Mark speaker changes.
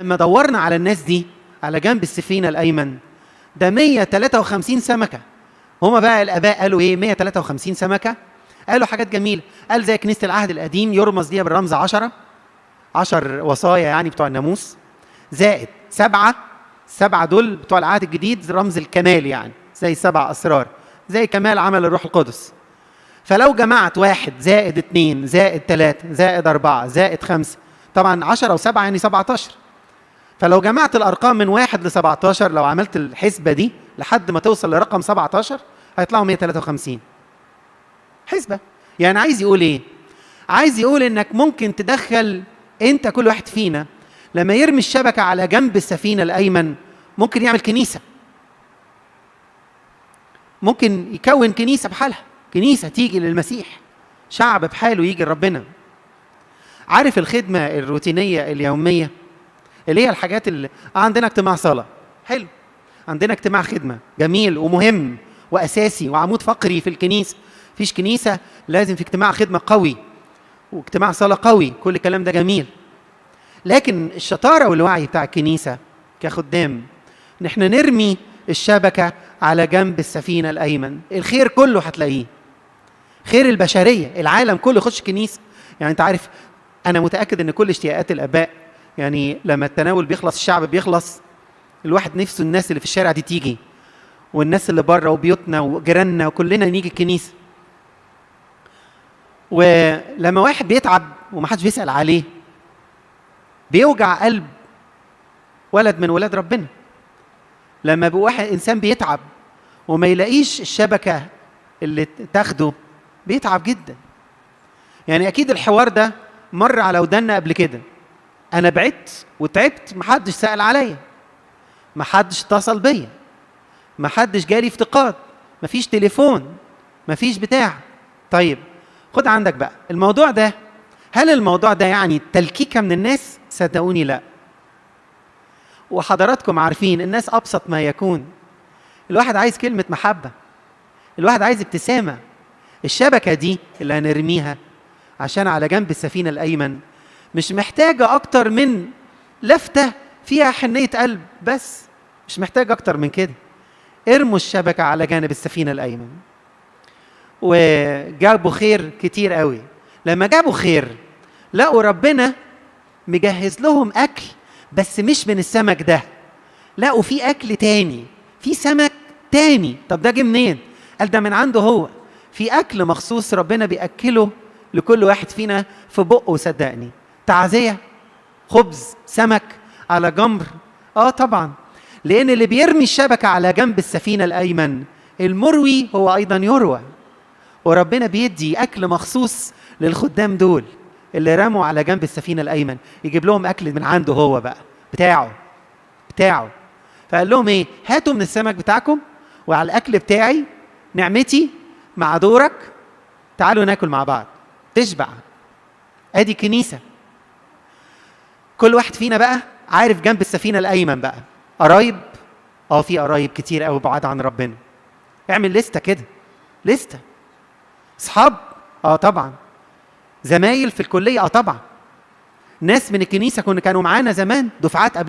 Speaker 1: لما دورنا على الناس دي على جنب السفينة الايمن ده 153 سمكة. هما بقى الاباء قالوا ايه؟ 153 سمكة، قالوا حاجات جميلة. قال زي كنيسة العهد القديم يرمز ليها بالرمز 10، 10 وصايا يعني بتوع الناموس، زائد 7، 7 دول بتوع العهد الجديد رمز الكمال، يعني زي 7 اسرار، زي كمال عمل الروح القدس. فلو جمعت 1 زائد 2 زائد 3 زائد 4 زائد 5، طبعا 10 و7 يعني 17. فلو جمعت الارقام من 1 ل 17، لو عملت الحسبة دي لحد ما توصل لرقم 17 هيطلعوا 153. حسبه. يعني عايز يقول ايه؟ عايز يقول انك ممكن تدخل انت، كل واحد فينا لما يرمي الشبكة على جنب السفينة الايمن ممكن يعمل كنيسة، ممكن يكون كنيسة بحالها، كنيسة تيجي للمسيح، شعب بحاله يجي لربنا. عارف الخدمة الروتينية اليومية اللي هي الحاجات اللي عندنا اجتماع صلاة حلو، عندنا اجتماع خدمة جميل ومهم واساسي وعمود فقري في الكنيسة، فيش كنيسة لازم في اجتماع خدمة قوي واجتماع صلاة قوي، كل الكلام ده جميل. لكن الشطارة والوعي بتاع الكنيسة كخدام ان احنا نرمي الشبكة على جنب السفينة الايمن، الخير كله هتلاقيه، خير البشرية، العالم كله يخش كنيسة. يعني انت عارف انا متاكد ان كل اشتياقات الاباء، يعني لما التناول بيخلص الشعب بيخلص، الواحد نفسه الناس اللي في الشارع دي تيجي، والناس اللي بره وبيوتنا وجيراننا وكلنا نيجي الكنيسة. ولما واحد بيتعب ومحدش بيسأل عليه بيوجع قلب ولد من ولاد ربنا. لما واحد انسان بيتعب وما يلاقيش الشبكة اللي تاخده بيتعب جدا. يعني اكيد الحوار ده مر على ودنا قبل كده، انا بعدت وتعبت، محدش سأل عليا، محدش اتصل بيا، محدش جالي افتقاد، مفيش تليفون، مفيش بتاع. طيب خد عندك بقى الموضوع ده، هل الموضوع ده يعني تلكيكة من الناس؟ صدقوني لا. وحضراتكم عارفين الناس أبسط ما يكون، الواحد عايز كلمة محبة، الواحد عايز ابتسامة. الشبكة دي اللي هنرميها عشان على جنب السفينة الأيمن مش محتاجة أكتر من لفتة فيها حنية قلب بس، مش محتاجة أكتر من كده. ارموا الشبكة على جانب السفينة الأيمن. وجابوا خير كتير قوي. لما جابوا خير لقوا ربنا مجهز لهم أكل، بس مش من السمك ده، لقوا في أكل تاني، في سمك تاني. طب ده جه منين؟ قال ده من عنده هو، في أكل مخصوص ربنا بيأكله لكل واحد فينا في بقه. صدقني تعزية، خبز، سمك على جمر. طبعا، لأن اللي بيرمي الشبكة على جنب السفينة الأيمن المروي هو أيضا يروى. وربنا بيدي أكل مخصوص للخدام دول اللي رموا على جنب السفينة الأيمن، يجيب لهم أكل من عنده هو بقى بتاعه. فقال لهم إيه؟ هاتوا من السمك بتاعكم وعلى الأكل بتاعي نعمتي مع دورك، تعالوا ناكل مع بعض تشبع. أدي كنيسة. كل واحد فينا بقى عارف جنب السفينة الأيمن بقى قرايب، في قرايب كتير قوي بعاد عن ربنا. اعمل لستة كده، لستة. اصحاب، طبعا. زمايل في الكلية، طبعا. ناس من الكنيسة كانوا معانا زمان، دفعات قبل.